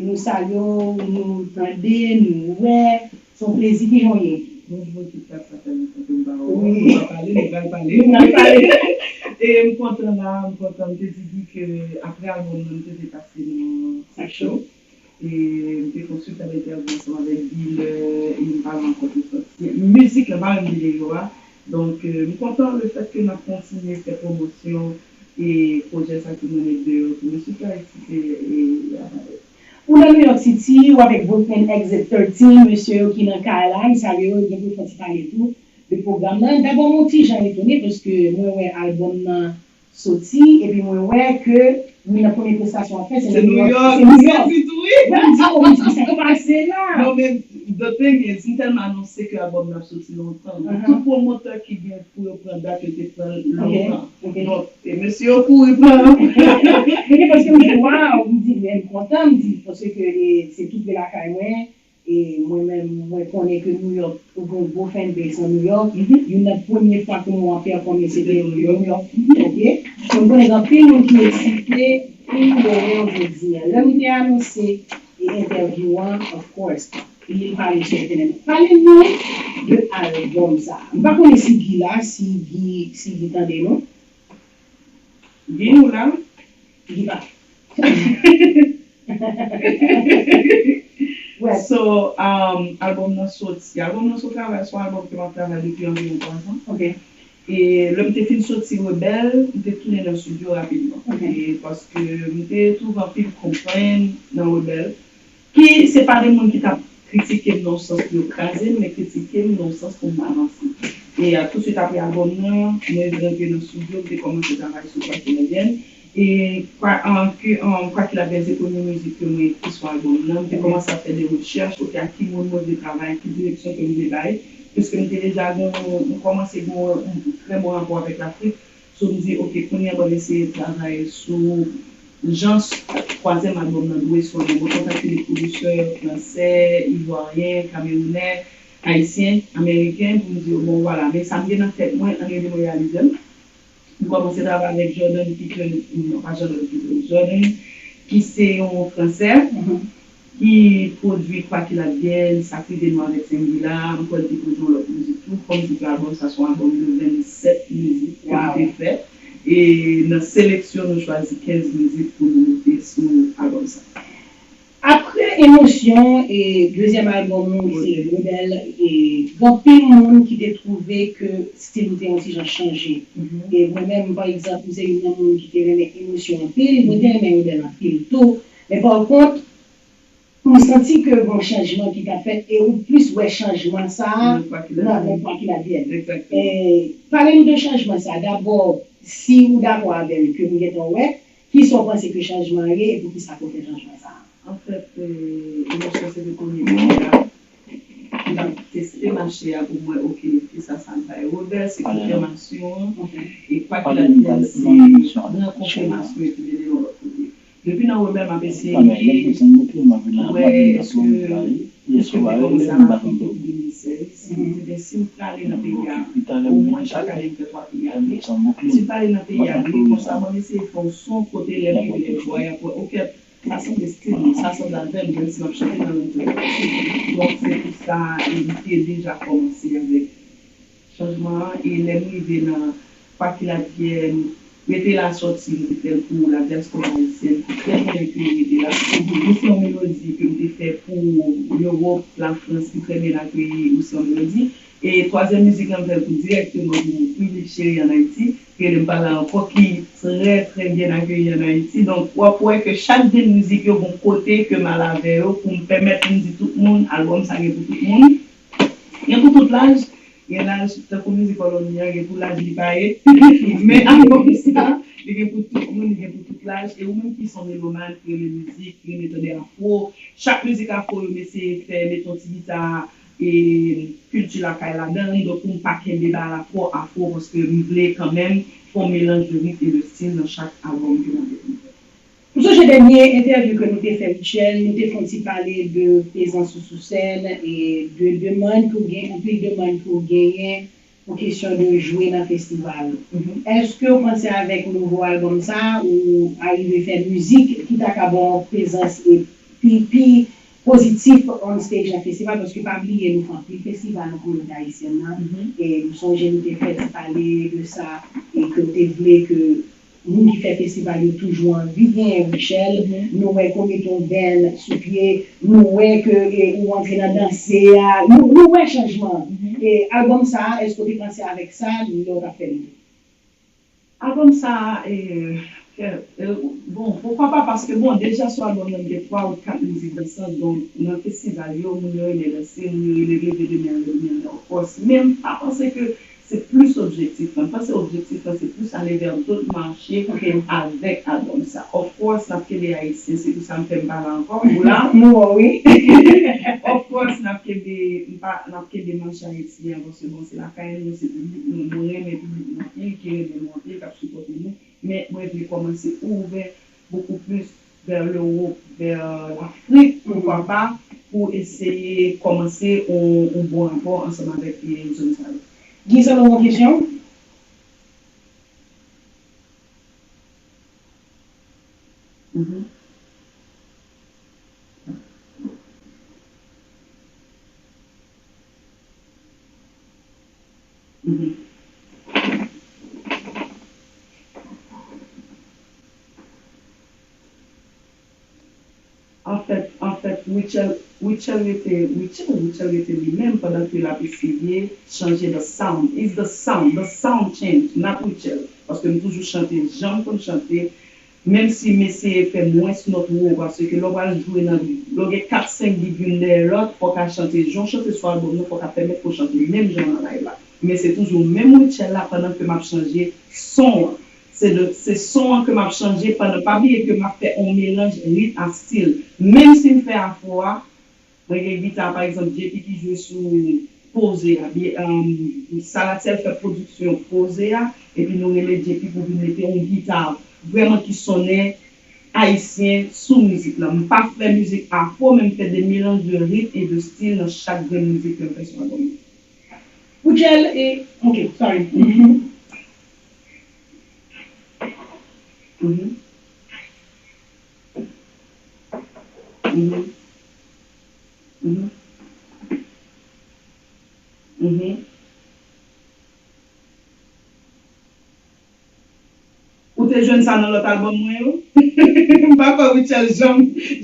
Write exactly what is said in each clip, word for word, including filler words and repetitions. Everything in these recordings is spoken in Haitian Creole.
Nou salye w, nou tande, nou wè. Se yon plezi ki jan w ye? Bonjou tout, sa fè lontan ke m pa wè w. Wi. Nou pa pale, nou pral pale. Nou pral pale. E m kontan la, m kontan. M te di Guy ke apre albòm nan, m te vle pase nan Sak Show. E m te fè yon sipèb entèvyou ansanm avèk Guy lè e m pale ankò de sòti mizik lan, pa menm videyo a. Donk, m kontan lefètke n ap kontinye fè pwomosyon e pwojè sa ki mennen deyò tou. Mesye Clarisse se e avè. Ou nan New York City, ou avèk Brooklyn Exit thirteen, mesye yo ki nan kay la, m salye yo, gen pou fè ti pale tou de pwogram nan. Dabò, mwen yon ti jan etone paske mwen wè albòm nan soti, epi mwen wè ke youn nan premye prestasyon w ap fè, se nan New York. Se New York. Mwen di, oh, mwen di, sa k pase la? Non, men, the thing is, m tèlman anonse ke albòm nan ap soti lontan. Tout pwomotè ki gen pou yo pran dat, yo te pran lontan. Donk, e mesye yo kouri pran. Men paske m di, waw, m di, men m kontan, m di, paske e, se tou pre lakay mwen, e mwen menm, mwen konnen ke New York, ou gen yon gwo fanbase nan New York. Youn nan premye fwa ke mwen pèfòme, se te New York. Ok? So, m konnen gen anpil moun ki eksite pou yo wè w jodi a. Lè m te anonse e entèvyou an, of course, li pale sou entènèt. Pale nou de albòm sa. M pa konnen si Guy la, si Guy, si Guy tande nou. Guy, ou la? Guy pa. So, um, albòm nan soti. Albòm nan se yon travay, se yon albòm ke m ap travay depi anviwon twa zan. E lè m te fin soti Rebèl, m te tounen nan estidyo rapidman. E paske m te twouve anpil konprann nan Rebèl. Ki se pa de moun ki t ap kritike m nan yon sans pou yo kraze m, men kritike m nan yon sans pou m avanse. E a, tousuit apre albòm nan, mwen rantre nan estidyo, m te kòmanse travay sou Kwa Ki La Vienne. E Kwa, an, ke, an, Kwa Ki La Vienne se premye mizik ke mwen ekri sou albòm nan. M te kòmanse ap fè de rechèch, ok, ak ki moun mwen vle travay, ki direksyon ke m vle bay. Piske m te deja gen yon, m kòmanse gen yon, yon trè bon rapò avèk Lafrik. So, m di, ok, kounye a, ban m eseye travay sou jan twazyèm albòm nan dwe sonnen. Mwen kontakte de pwodisè fransè, ivwaryen, kamewounè, ayisyen, ameriken, pou m di yo, bon, vwala, men sa m gen nan tèt mwen, ann ede mwen reyalize l. M kòmanse travay avèk Jordan Peter, non, pa Jordan Peter, Jordan, ki se yon fransè. Ki pwodui Kwa Ki La Vienne, Sa K Rive Nou avèk Sengila, m kwè l te pwodui yon lòt mizik tou, kòm di ke albòm sa se yon albòm de vennsèt mizik ke m te fè. E nan seleksyon, nou chwazi kenz mizik pou nou mete sou albòm sa. Apre Emosyon, e dezyèm albòm ou, se Rebèl, e gen anpil moun ki te twouve ke stil ou te yon ti jan chanje. E mwen menm, pa egzanp, m se youn nan moun ki te renmen Emosyon anpil, mwen te renmen Rebèl anpil tou. Men pa kont, M santi ke gon chanjman ki t ap fèt e ou plis wè chanjman sa a nan Kwa Ki La Vienne. Pale nou de chanjman sa a. Dabò, si ou dakò avè l ke m gentan wè, kisa w panse ke chanjman an ye e poukisa ke w fè chanjman sa a? Anfèt, Emosyon se te premye mizik la m t ap teste mache a pou m wè, ok, kisa sa ap bay. Rebèl se konfimasyon an, e Kwa Ki La Vienne se pran konfimasyon epi mennen l yon lòt kote. Depi nan Rebèl m ap eseye gen wè èske, piske m te kòmanse ap aprann depi de mil sèz, m te di si m prale nan peyi a, omwen chak ane m fè twa peyi a vre. Si m prale nan peyi a vre, konsa m ap eseye fè yon son kote lè m rive lè m wè y ap wè, ok, sa sanble stil mwen, sa sanble avè m, menm si m ap chante nan lang ki pa stil mwen. Donk se pou sa e m te deja kòmanse avèk chanjman an, e lè m rive nan Kwa Ki La Vienne, Rete La sòti, m te fè l pou ladyaspora ayisyèn ki trè byen akeyi Rete La. Ou se yon melodi ke m te fè pou Lewòp, Lafrans ki trè byen akeyi Ou se yon melodi. E twazyèm mizik la m fè l pou dirèkteman pou piblik cheri ann Ayiti, ki rele M Pa La Ankò, ki trè trè byen akeyi ann Ayiti. Donk w ap wè ke chak de mizik yo gon kote ke m al avè yo pou m pèmèt m di tout moun albòm sa gen pou tout moun. Gen pou tout laj, gen laj, tankou mizik Kolonbi an, gen pou laj li pa ye. Men albòm sa, li gen pou tout moun, li gen pou tout laj. E ou menm ki se yon melomàn, ki renmen mizik, ki renmen tande afro, chak mizik afro yo m eseye fè, mete yon ti gita e kilti lakay ladan l. Donk pou m pa kenbe bagay la twò afro, paske m vle kanmenm fè yon melanj de ritm e de stil nan chak albòm ke m ap fè. M sonje dènye entèvyou ke nou te fè, Michel, nou te fè yon ti pale de prezans ou sou sèn e de demann ke w gen, anpil demann ke w genyen pou kesyon de jwe nan festival. Èske w panse avèk nouvo albòm sa a, ou arive fè mizik ki ta ka ba w prezans e pi pozitif on stage nan festival, paske pa bliye nou fè anpil festival nan kominote ayisyèn nan. E m sonje nou te fè ti pale de sa, e ke w te vle ke moun ki fè festival yo toujou anvi genyen Rutshelle. Nou wè ke w mete yon band sou pye, nou wè ke e, ou antre nan danse a, nou, nou wè chanjman. E albòm sa a, èske w te panse avèk sa lè w t ap fè li? Albòm sa a, e, kè- e, bon, poukwa pa, paske bon, deja sou albòm nan, gen twa ou kat mizik dansant, donk, nan festival yo, moun yo renmen danse, moun yo renmen leve demen an, yo renmen anlè, of course. Men, m pa panse ke se plis objektif lan. M panse objektif lan, se plis ale vè dòt mache avèk albòm sa. Of course, n ap kenbe Ayisyen, se pou sa m fè m pa la ankò, ou la. M wè w, wi. Of course, n ap kenbe, m pa, n ap kenbe mache Ayiti an, paske bon, se lakay nou, se piblik nou, nou renmen piblik nou anpil, ki renmen nou anpil, k ap sipòte nou. Men mwen vle kòmanse ouvè bokou plis vè Lewòp, vè Lafrik, poukwa pa, pou eseye kòmanse yon, yon bon rapò ansanm avèk e, zòn sa yo. Ginson, ou gen kesyon? Mhm. Mhm. Anfèt, anfèt, Rutshelle, Rutshelle rete, Rutshelle, Rutshelle rete li menm pandan ke l ap eseye chanje the sound. It's the sound, the sound change, not Rutshelle. Paske m toujou chante jan m konn chante, menm si m eseye fè mwens nòt wo, paske lè w pral jwe nan, lè w gen kat, senk big youn dèyè lòt, fò w ka chante jan w chante sou albòm nan, fò w ka pèmèt ke w chante menm jan nan live la. Men se toujou menm Rutshelle la pandan ke m ap chanje son an. Se de, se son an ke m ap chanje pandan, pa bliye ke m ap fè yon melanj ritm ak stil. Menm si m fè afro a, mwen gen gita, pa egzanp, J P ki jwe sou Poze a, byen, um, Salatyèl fè pwodiksyon Poze a, epi nou rele J P pou vin mete yon gita vrèman ki sonnen ayisyen sou mizik la. M pa fè mizik afro, men m fè de melanj de ritm e de stil nan chak grenn mizik ke m fè sou albòm nan. Rutshelle e, ok, sorry. Mhm. Mhm. Mhm. Mhm. Mhm. Ou te jwenn sa nan lòt albòm mwen yo? M pa kwè Rutshelle janm,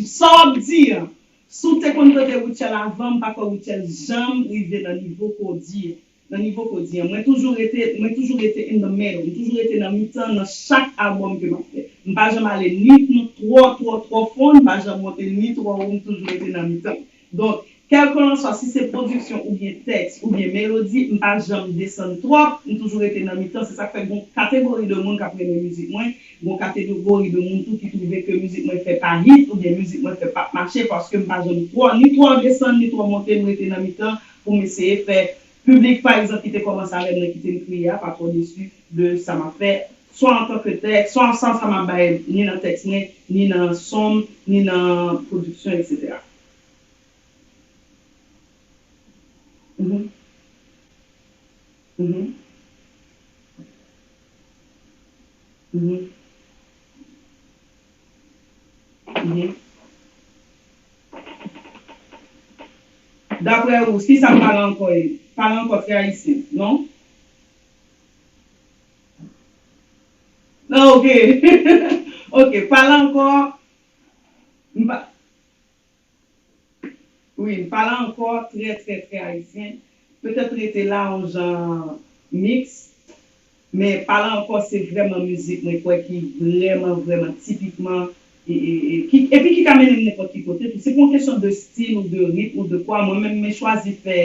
sa w ap di an. Si w te konn tande Rutshelle avan, m pa kwè Rutshelle janm rive nan nivo ke w di an. Nan nivo ke w di an. Mwen toujou rete, mwen toujou rete in the middle. M toujou rete nan mitan nan chak albòm ke m ap fè. M pa janm ale ni nan twò, twò, twò fon, m pa janm monte ni twò wo, m toujou rete nan mitan. Donk, kèlkelanswa si se pwodiksyon oubyen tèks oubyen melodi, m pa janm desann twòp, m toujou rete nan mitan. Se sa k fè gon kategori de moun k ap renmen mizik mwen, gon kategori de moun tou ki twouve ke mizik mwen fè pa hit oubyen mizik mwen fè p ap mache, paske m pa janm twò, ni twò desann, ni twò monte, m rete nan mitan pou m eseye fè piblik, pa egzanp, ki te kòmanse avè m nan, ki te m kriye a, pa twò desi de sa m ap fè, swa antanke tèks, swa sa, sa m ap bay, ni nan tèks mwen, ni nan son m, ni nan pwodiksyon, etsetera. Mhm. Mhm. Mhm. Mhm. Daprè ou, kisa pale ankò ye? Pale ankò trè ayisyen, non? Non, ok. Ok, pale ankò. M pa, Wi, pale ankò trè, trè, trè ayisyen. Petèt rete la yon jan miks, men pale ankò se vrèman mizik mwen kwè ki vrèman, vrèman tipikman, e, e, e, ki, epi ki ka mennen m nenpòt ki kote tou. Se pa yon kesyon de stil ou de ritm ou de kwa. Mwen menm, mwen chwazi fè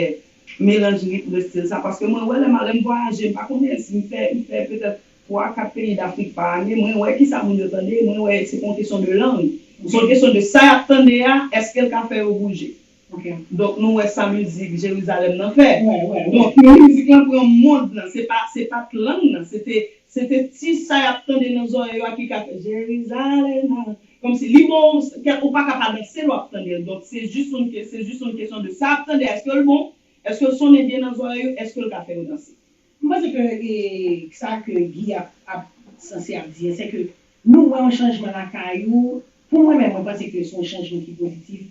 melanj ritm de stil sa, paske mwen wè lè m, lè m vwayaje, m pa konnen si m fè, m fè petèt twa, kat peyi Dafrik pa ane, mwen wè kisa moun yo tande, mwen wè se pa yon kesyon de lang. Se yon kesyon de sa y ap tande a, èske l ka fè yo bouje. Ok. Donk, nou wè sa mizik Jerizalèm nan fè. Wè, wè, wè. Donk, mizik lan pran mond lan, se pa, se pa t lang nan, se te, se te ti sa y ap tande nan zòrèy yo a ki ka fè Jerizalèm nan. Kòmsi li bon, ou pa ka pa danse lè w ap tande l. Donk, se jis yon ke-, se jis yon kesyon de sa y ap tande, èske l bon? Èske l sonnen byen nan zòrèy yo? Èske l ka fè yo danse? M panse ke, e, sa ke Guy ap, ap sanse ap di a, se ke nou wè yon chanjman lakay ou, Pou mwen menm, mwen panse ke se yon chanjman ki pozitif,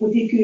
kote ke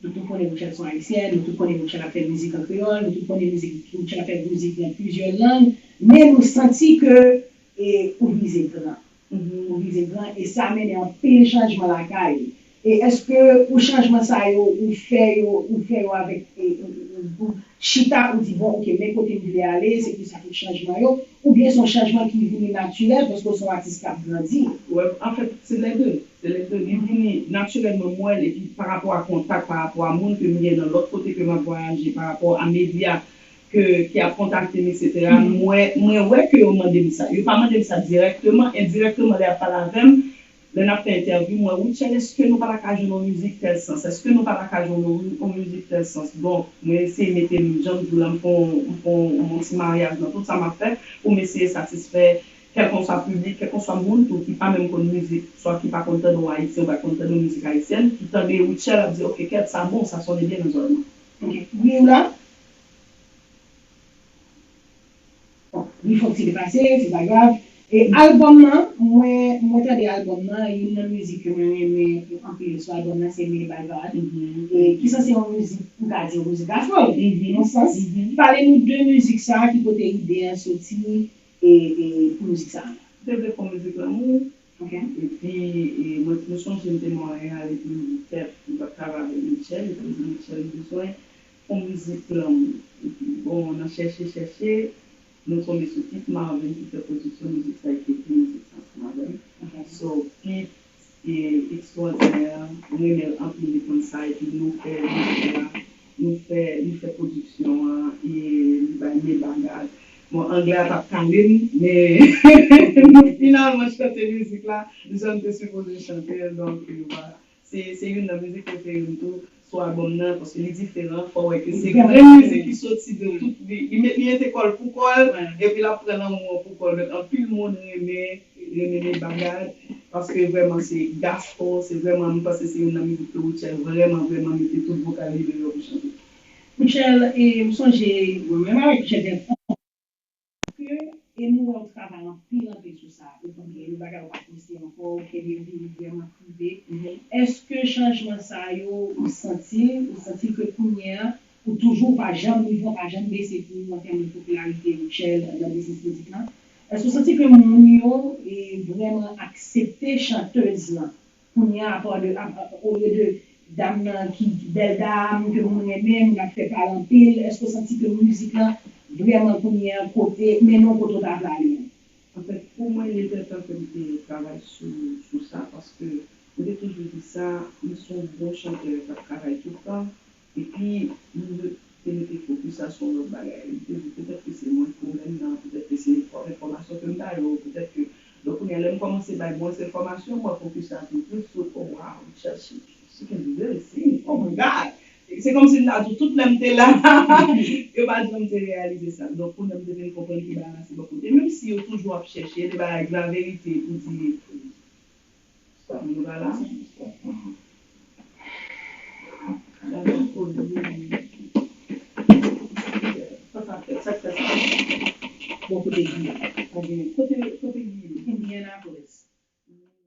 nou tout konnen Rutshelle se yon Ayisyèn, nou tout konnen Rutshelle ap fè mizik an kreyòl, nou tout konnen mizik, Rutshelle ap fè mizik nan plizyè lang, men nou santi ke e, ou vize gran. Ou vize gran, e sa mennen anpil chanjman lakay ou. E èske ou chanjman sa yo, ou fè yo, ou fè yo avèk, e, ou, ou, ou chita, ou di, bon, oke, men kote m vle ale, se pou sa tout chanjman yo, oubyen se yon chanjman ki vini natirèl paske w se yon atis k ap grandi? Wè, anfèt, se lè de. Se lè de. Li vini natirèlman, m wè l, epi pa rapò a kontak, pa rapò a moun ke m gen nan lòt kote ke m ap vwayaje, pa rapò a medya ke, ki ap kontakte m, etsetera, mwen, mwen wè ke yo mande m sa. Yo pa mande m sa dirèkteman, endirèkteman, lè y ap pale avè m, lè n ap fè entèvyou, mwen, Rutshelle, èske nou pa ta ka jwenn yon mizik tèl sans? Èske nou pa ta ka jwenn yon, yon mizik tèl sans? Donk, mwen eseye mete m, jan m di w la, m fè yon, m fè yon, yon ti maryaj nan tout sa m ap fè pou m eseye satisfè kèlkanswa piblik, kèlkanswa moun tou ki pa menm konn mizik, swa ki pa konn tande yon Ayisyen, ou pa konn tande yon mizik ayisyèn, ki tande Rutshelle ap di, oke, kèt, sa bon, sa sonnen byen nan zòn nan. Oke. Wi, ou la? Bon, li fè yon ti depase, se pa grav. E albòm nan, mwen, mwen tande albòm nan, youn nan mizik ke mwen renmen anpil sou albòm nan, se Me By God. E ki sanse yon mizik, m ka di yon mizik afro, nan yon sans. Pale nou de mizik sa a, ki kote ide a soti, e, e pou mizik sa a? M te vle fè yon mizik lanmou. Ok. Epi, e, mwen, m sonje m te mwen al epi m di, kèt, m p ap travay avèk Rutshelle, epi m di, Rutshelle, m bezwen yon mizik lanmou. Epi, bon, nan chèche, chèche, nou tonbe sou Pete Marvin ki fè pwodiksyon mizik sa, ki ekri mizik sa ansanm avè m. Ok. So, Pete, e, ekstwòdinè, mwen renmen l anpil, li konn sa, epi nou fè mizik la, nou fè, nou fè pwodiksyon an, e li bay Me By God. Bon, anglè a t ap kale m, men nou finalman chante mizik la, jan n te sipoze chante l, donk, e, vwala. Se, se youn nan mizik prefere m tou sou albòm nan, paske li diferan, fò w wè ke se grenn mizik ki soti de tout, li, li met, li mete kò l pou kò l, epi l ap pran lanmou an pou kò l. Donk, anpil moun renmen, renmen Me By God, paske vrèman se gospel, se vrèman, m panse se youn nan mizik ke Rutshelle vrèman, vrèman mete tout vokal li deyò pou chante. Rutshelle, e, m sonje, mwen menm avèk Rutshelle, ke, e nou wè w travay anpil, anpil sou sa. Ou konprann, yon bagay ou pa poste ankò, ou kenbe li vrèman prive. Èske chanjman sa yo, ou santi l, ou santi l ke kounye a, ou toujou pa janm, nivo a pa janm bese pou ou an tèm de popilarite Rutshelle nan biznis mizik lan? Èske ou santi ke moun yo, e, vrèman aksepte chantèz lan? Kounye a, apa de, a, a, olye de dam nan ki, ki bèl dam, ke moun renmen, moun ap fè pale anpil, èske w santi ke mizik lan vrèman kounye a kote, mennen w kote w ta vle ale an? Anfèt, pou mwen, li enpòtan ke m te travay sou, sou sa, paske m te toujou di sa, m se yon bon chantè k ap travay tout tan, epi m te mete fokis la sou yon lòt bagay. M te di, petèt ke se mwen k pwoblèm nan, petèt ke se twòp enfòmasyon ke m ba yo, petèt ke, donk, kounye a, lè m kòmanse bay bon enfòmasyon, m wè fokis la vin plis sou, oh, wow, Rutshelle, she, she can do this, see, oh my God! Se kòmsi m ta di w, tout lè m te la, yo pa janm te reyalize sa. Donk, kounye a, m te vin konprann ke bagay la se bò kote. Menm si yo toujou ap chèche de bagay, de la verite pou di, sa moun yo pa la. Sa k fè sa? Bon, kote ki la? Pa gen, kote, kote